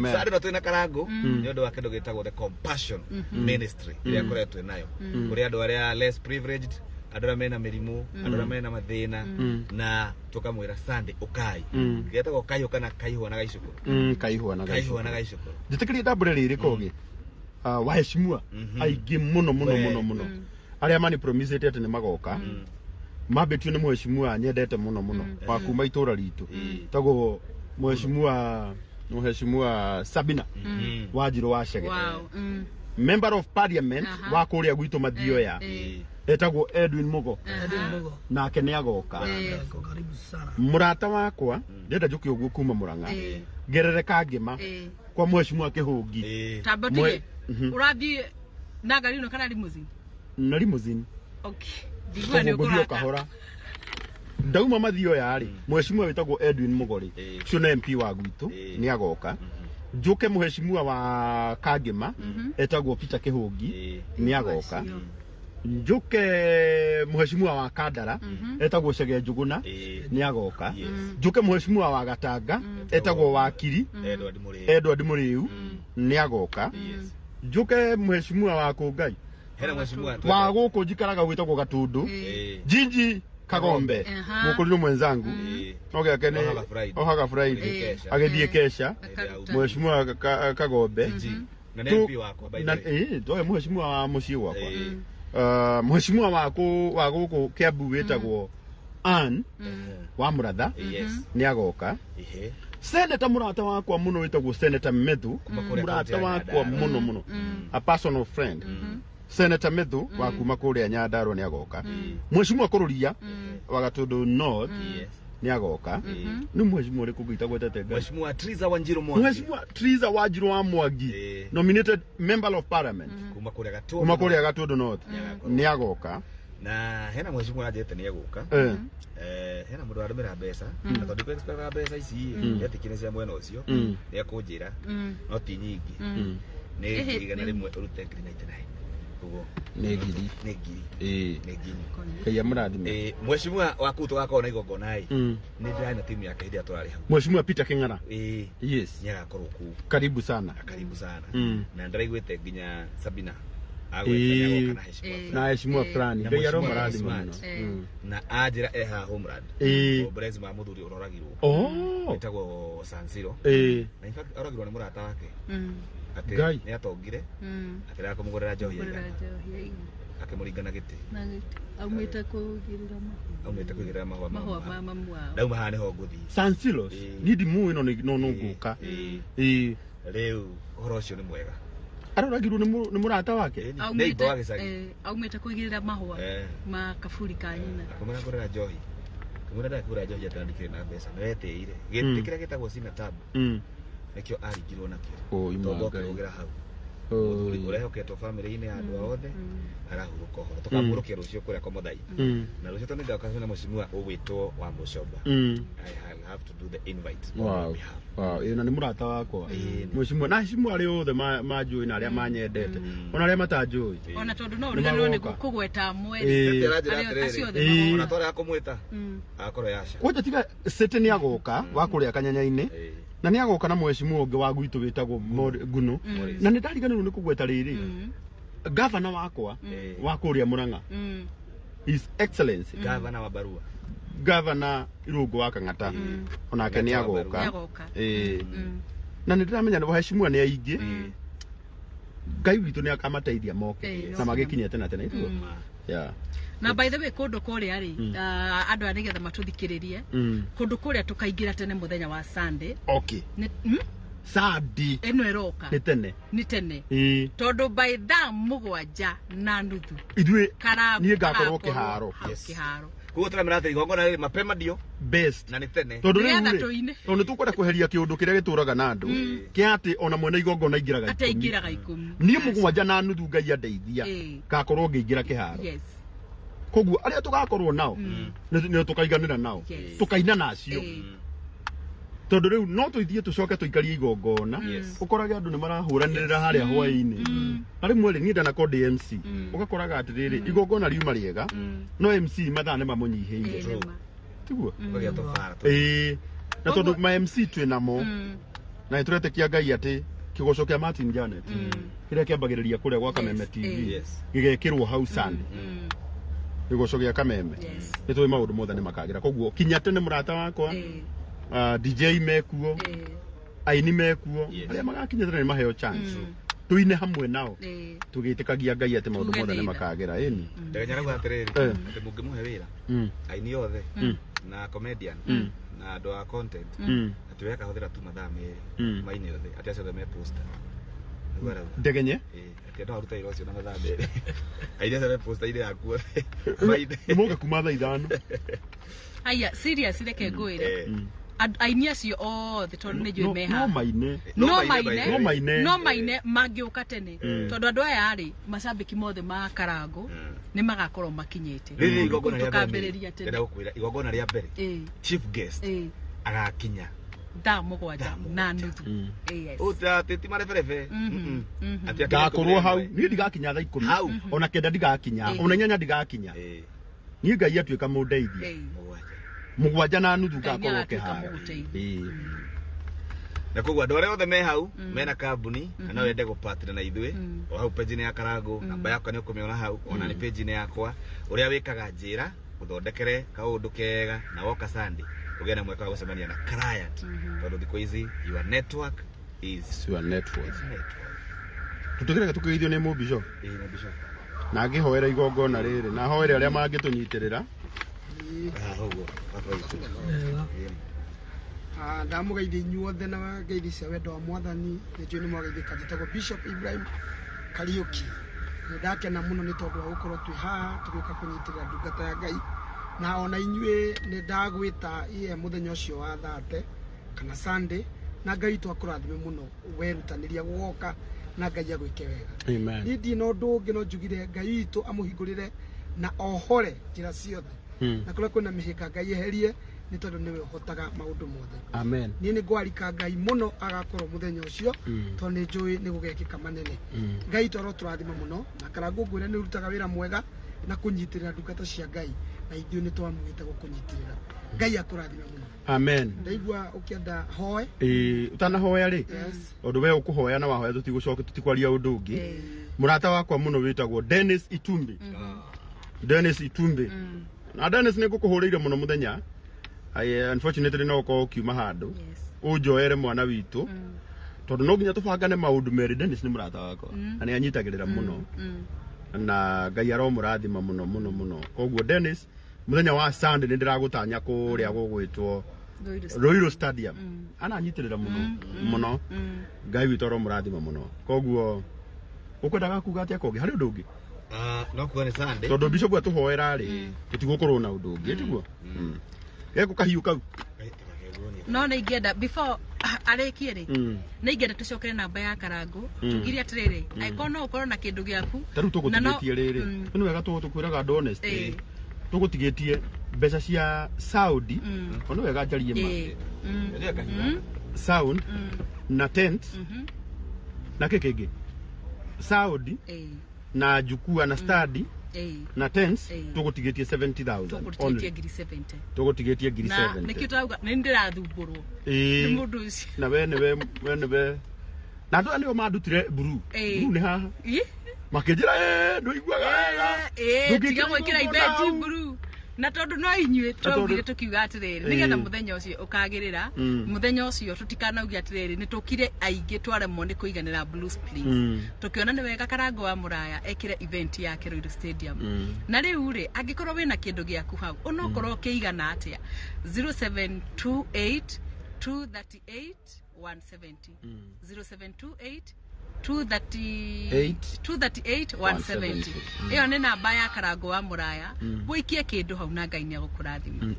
Amen. Sunday no twina karangu ni undu wa kindu gitagwo the compassion ministry iria koretwo nayo kuri andu aria less privileged, andu aria mena mirimu, andu aria mena mathina, na tukamwira Sunday ukai getagwo kaihũ kana kaihũa na gaicukuru. Kaihũa na kaihũa na gaicukuru. Gaicukuru. Njĩtĩkĩrie ndambũre rĩrĩ kogi. Waheshimiwa aingĩ mũno mũno We. mũno mũno arĩa mani promisĩte atĩ nĩ magoka mambĩtio nĩ mheshimiwa nyendete mũno mũno wa kuma itũra ritũ, tagwo mheshimiwa Sabina Wanjirũ wa Chege, member of parliament wa kũrĩa gwitũ Mathioya, etagwo Edwin Mugo. Edwin Mugo. Nake nĩ agoka. Yako karibu sana. Mũrata wakwa ndĩrenda njũke ũguo kuma Mũrang'a ngerere Kangĩma kwa mheshimiwa Kĩhũngi. Tamba tige ũrathiĩ na ngari ĩno kana limousine? Na limousine. Okay, ndigua nĩ koguo ngũthiĩ o ũkũrata. Kahora ndauma Mathioya rĩ, mheshimiwa wĩtagwo Edwin Mũgori, ũcio nĩ MP wa gwitũ, nĩ agoka. Njũke mheshimiwa wa Kangĩma etagwo Peter Kĩhũngi nĩ agoka. Njũke mheshimiwa wa Kandara etagwo Chege Njũgũna nĩ agoka. Njũke mheshimiwa wa Gatanga etagwo Wakiri Edward Mũrĩu. Edward Mũrĩu nĩ agoka. Njũke mheshimiwa wa Kũngai hena mheshimiwa wa gũkũ njikaraga gwĩtagwo Gatundu, Jinji Kagombe, mũkũrinũ mwenzangu, no gĩake nĩ Ohaga Friday. ohaga Friday. Kesha. Agĩthiĩ kesha. Akaruta. Mheshimiwa Kagombe. Na nĩ MP wakwa, by the way. Towe mheshimiwa wa mũciĩ gwakwa. Mheshimiwa wa wa gũkũ Kiambu wĩtagwo Ann wa Mũratha nĩ agoka. Senator mũrata wakwa mũno wĩtagwo Senator Methu, Kuma kũrĩa mũrata kaunti ya wakwa Nyandarua. mũno mũno, a personal friend, Senator Methu wa kuma kũrĩa Nyandarua nĩ agoka. Mheshimiwa Kũrũria wa Gatundu North nĩ agoka. Nĩ mheshimiwa ũrĩkũ ngĩitagwetete Ngai? Mheshimiwa Triza Wanjiru Mwangi. Mheshimiwa Triza Wanjiru wa Mwangi, nominated member of parliament kuma kũrĩa Gatundu. Kuma kũrĩa Gatundu North Nĩagakorwo. nĩ agoka. Na hena mheshimiwa aranjĩrĩte nĩ egũka. Hena mũndũ warũmĩra mbeca na tondũ ndikũ mbeca ici etĩkire cia mwena ũcio, nĩ ekũnjĩra no ti nyingĩ, nĩ 100,000 ũrute 99,000 ũguo. Nĩ ngiri. Nĩ ngiri. Nĩ ngiri. Ngai amũrathime. Mheshimiwa wa kũu tũgakorwo na igongona ĩ, nĩ ndĩrarĩ na timu yake hĩndĩ ĩrĩa tũrarĩ hau. Mheshimiwa Peter King'ara. Yes. Nĩ agakorwo kũu. Karibu sana. Karibu sana. Na ndĩraiguĩte nginya Sabina agweta nĩ agoka na heshima fulani. Na heshima fulani. Na Ngai mheshimiwa aromũrathima Smart. mũno. Na anjĩra e haha homeland. Brezi ma mũthuri ũroragirwo wĩtagwo San Siro, na in fact oragirwo nĩ mũrata wake atĩ Ngai. nĩ atongire akĩrega kũmũgũrĩra njohi Kũgũrĩra aigana njohi aigana. Akĩmũringa na gĩtĩ. Na gĩtĩ. Aumĩte kũigĩrĩra mahũa. Aumĩte kũigĩrĩra mahũa ma mahũa ma mamu wao. Ndauma haha nĩho ngũthiĩ. San Silos. Niĩ ndimũĩ no no ngũka. Rĩu ũhoro ũcio nĩ mwega. Aroragirwo nĩ mũrata wake. Ĩĩ, neighbor wa gĩcagi. Aumĩte kũigĩrĩra mahũa ma kaburi ka nyina. Akĩmwĩra ngũrĩra njohi, akĩmwĩra ndakũgũra njohi atĩ ndikĩrĩ na mbeca nĩ wetĩire gĩtĩ kĩrĩa gĩtagwo sina tabu nĩkĩo aringirwo nakĩo. Oi, tondũ Ngai. akĩrũgĩra hau Oi. mũthuri ũrehoketwo bamĩrĩ-inĩ ya andũ a othe arahurũka ũhoro tũkamũrũkia rũciũ kũrĩa Komothai. Na rũciũ tondũ nĩngoka na mũcimua ũgwĩtwo wa Mũcomba. I have to do the invite on your behalf. Wow, ĩĩ, na nĩ mũrata wakwa mheshimiwa na heshimiwa arĩa othe manjũĩ na arĩa manyendete ona arĩa matanjũĩ. Ona tondũ no ũriganĩrwo nĩ Nĩmagoka. kũgweta amwe. Ĩĩ. Aranjĩra Arĩa- acio atĩrĩrĩ, othe Ĩĩ. ona twarega kũmwĩta agakorwo yaca. Kwanja tiga city nĩ agoka wa kũrĩa kanyanya-inĩ na nĩ agoka na mheshimiwa ũngĩ wa gwitũ wĩtagwo Ngunu, na nĩ ndariganĩrwo nĩ kũgweta rĩrĩ gavana wakwa wa kũrĩa Mũrang'a, His Excellency Gavana wa barua. Gavana Irũngũ wa Kang'ata, onake nĩ Kang'ata wa agoka. Nĩ agoka. Ĩĩ. Na nĩ ndĩramenya nĩ waheshimiwa nĩ aingĩ, Ngai witũ nĩ akamateithia moke Ĩĩ, na magĩkinya tene tene ithuo. Yeah. Na by the way, kũndũ kũrĩa rĩ, andũ aya nĩgetha matũthikĩrĩrie, kũndũ kũrĩa tũkaingĩra tene mũthenya wa Sunday. Okay. Nĩ? Sadi. Ĩno ĩroka. Nĩ tene. Nĩ tene Ĩĩ. tondũ by 7:30 ithuĩ karangu niĩ ngakorwo karakorwo kĩharo. hau kĩharo. Koguo tũramera atĩ igongona rĩrĩ mapema ndio Best. Na nĩ tene. Tondũ Nĩ rĩu rĩ, 3-inĩ. tondũ nĩ tũkwenda kweheria kĩũndũ kĩrĩa gĩtũraga na andũ kĩa atĩ ona mwene igongona aingĩraga atĩ 10. Aingĩraga 10. Niĩ 7:30 Ngai andeithia ngakorwo ngĩingĩra kĩharo. Koguo arĩa tũgakorwo nao nĩ tũkaiganĩra nao tũkaina nacio tondũ rĩu no tũithiĩ tũcoke tũikarie igongona ũkorage andũ nĩ marahũranĩrĩra harĩa hwaĩ-inĩ. Na rĩmwe rĩ, niĩ ndanakorwo ndĩ MC, ũgakoraga atĩrĩrĩ, igongona riuma rĩega no MC mathaa nĩ mamũnyihĩire. Ĩĩ, nĩma. Tiguo? Kũgĩa tũbara. Ĩĩ, na tondũ ma MC twĩ namo. Na nĩtũretĩkia Ngai atĩ kĩgoco kĩa Martin Janet kĩrĩa kĩambagĩrĩria kũrĩa gwa Kameme TV Yes. gĩgekĩrwo hau Sunday, kĩgoco gĩa Kameme, Yes. nĩ tũĩ maũndũ mothe nĩ makagĩra. Koguo kinya tene, mũrata wakwa, DJ mekuo, aini mekuo, arĩa magakinya tene nĩ maheo chance tuine hamwe nao, tũgĩtĩkagia Ngai atĩ maũndũ Tuge mothe nĩ nĩ tha. makagĩra. Ĩni. Ndegenya arauga atĩrĩrĩ, atĩ mũngĩmũhe wĩra aini othe na comedian na andũ a content, atĩ we akahũthĩra tu mathaa 2 maine othe, atĩ acio othe me poster. Nĩguo arauga. Ndegenye. Ĩĩ, atĩ no aruta wĩra ũcio na mathaa 2, aini acio me poster-inĩ yaku othe maine. Nĩ moke kuma thaa 5. Aya, serious, reke ngwĩre. Aini acio othe, tondũ nĩ njũĩ me No haha, maine. no No maine, maine. No maine. No maine mangĩũka tene, tondũ andũ aya rĩ, macambĩki mothe ma Karango nĩ magakorwo makinyĩte. Rĩrĩ igongona rĩa mbere, Tũkambĩrĩria tene. ndĩrenda gũkwĩra igongona rĩa mbere, chief guest agakinya thaa 7 Thaa na 7. nuthu. Yes. Ũta ti mareberebe. Atĩ akinya Ngakorwo 11. hau. Niĩ ndigakinya thaa 10. Hau. Ona 9 ndigakinya, ona 8 ndigakinya. Niĩ Ngai atuĩka mũndeithia, 7. 7:30 Ngai ngakorwo nĩagatuĩka kĩharo. mũgũteithia. Na koguo andũ arĩa othe me hau mena kambuni na no wende gũpatira na ithuĩ o hau page-inĩ ya Karango, namba yakwa nĩ ũkũmĩona hau, ona nĩ page-inĩ yakwa, ũrĩa wĩkaga njĩra ũthondekere kaũndũ kega, na woka Sunday ũgĩe na mweke wa gũcemania na client, tondũ thikũ ici your network is Your network. Network. Tũtũgĩreke tũkĩgeithio nĩ mũmbico. Ĩĩ, na mbica. Na ngĩhoera igongona rĩrĩ na hoere arĩa mangĩtũnyitĩrĩra. Ah, ũguo baba witũ. Wega. Ah, ndamũgeithia inyuothe na ngeithi cia wendo wa Mwathani. Nĩ njũĩ nĩ mwageithĩka. Njĩtagwo Bishop Ibrahim Kariuki. Nĩ ndakena mũno nĩ tondũ wa gũkorwo twĩ haha tũgĩũka kũnyitĩrĩra ndungata ya Ngai, na ona inyuĩ nĩ ndagwĩta iye mũthenya ũcio wa thate kana Sunday, na Ngai witũ akũrathime mũno werutanĩria gũgoka, na Ngai agwĩke wega. Amen. Niĩ ndirĩ na ũndũ ũngĩ, no njugire Ngai witũ amũhingũrĩre na ohore njĩra ciothe, na kũrĩa kwĩna mĩhĩnga Ngai eherie, nĩ tondũ nĩwe ũhotaga maũndũ mothe. Amen. Niĩ nĩ ngwarika Ngai mũno agakorwo mũthenya ũcio, tondũ nĩ njũĩ nĩ gũgekĩka manene. Ngai witũ arotũrathima mũno, na Karango ngwĩre nĩ ũrutaga wĩra mwega na kũnyitĩrĩra ndungata cia Ngai, na ithuĩ nĩ twamwĩte gũkũnyitĩrĩra. Ngai akũrathime mũno. Amen. Ndaigua ũkĩenda hoe. Ĩĩ, ũtanahoya rĩ, Yes. tondũ we ũkũhoya na wahoya tũtigũcoka, tũtikwaria ũndũ ũngĩ. Mũrata wakwa mũno wĩtagwo Dennis Itumbi, Dennis Itumbi, na Dennis nĩ ngũkũhũrĩire mũno mũthenya. Unfortunately no ũkorwo ũkiuma handũ, ũnjoere mwana witũ, tondũ no nginya tũbangane maũndũ merĩ. Dennis nĩ mũrata wakwa na nĩ anyitagĩrĩra mũno, na Ngai aromũrathima mũno mũno mũno. Koguo Dennis, mũthenya wa Sunday nĩ ndĩragũtanya kũrĩa gũgwĩtwo Ruiru Stadium. Ananyitĩrĩra mũno mũno. Ngai witũ aromũrathima mũno. Koguo ũkwendaga kuga atĩa kũngĩ harĩ ũndũ ũngĩ? Ah, no kuga nĩ Sunday. Tondũ bishop atũhoera rĩ, tũtigũkorwo na ũndũ ũngĩ, tiguo? Geko kahiũ kau. No nä ingĩenda before arĩkie rĩ, nä ingĩenda tũcokere namba ya Karango, tugire atĩrĩrĩ, angĩkorwo no ũkorwo na kĩndũ gĩaku Ta rĩu na no- tũgũtigĩtie rĩrĩ, nĩ wega tũkwĩraga andũ honest, tũgũtigĩtie mbeca cia Saudi, o nĩ wega njarie ma. Sound na tent na kĩ kĩngĩ, Saudi na jukua na stadi na tents, tũgũtigĩtie 70,000 tũgũtigĩtie only. 70,000. Tũgũtigĩtie ngiri Na 70. nĩkĩo tũrauga nĩ ndĩrathumbũrwo nĩ mũndũ ũcio. Na we nĩwe na andũ aya nĩo mandutire mburu. Mburu nĩ haha. Makĩnjĩra, "Ĩ, ndũiguaga wega. Ndũngĩkĩra Tiga gwĩkĩra igongona ibeti hau." mburu, na tondũ no inyuĩ twaugire tũkiuga atĩrĩrĩ, nĩgetha mũthenya ũcio ũkagĩrĩra, mũthenya ũcio tũtikanauge atĩrĩrĩ nĩ tũkire aingĩ twaremwo nĩ kũiganĩra Blue Springs. Tũkĩona nĩ wega Karango wa Mũraya ekĩre event yake Ruiru Stadium. Na rĩu rĩ, angĩkorwo wĩna kĩndũ gĩaku hau, onokorwo kĩigana atĩa, 0728 238 170, 0728 238 238 170. Ĩyo nĩ namba ya Karango wa Mũraya. Wũikie kĩndũ hau na Ngai nĩ agũkũrathima.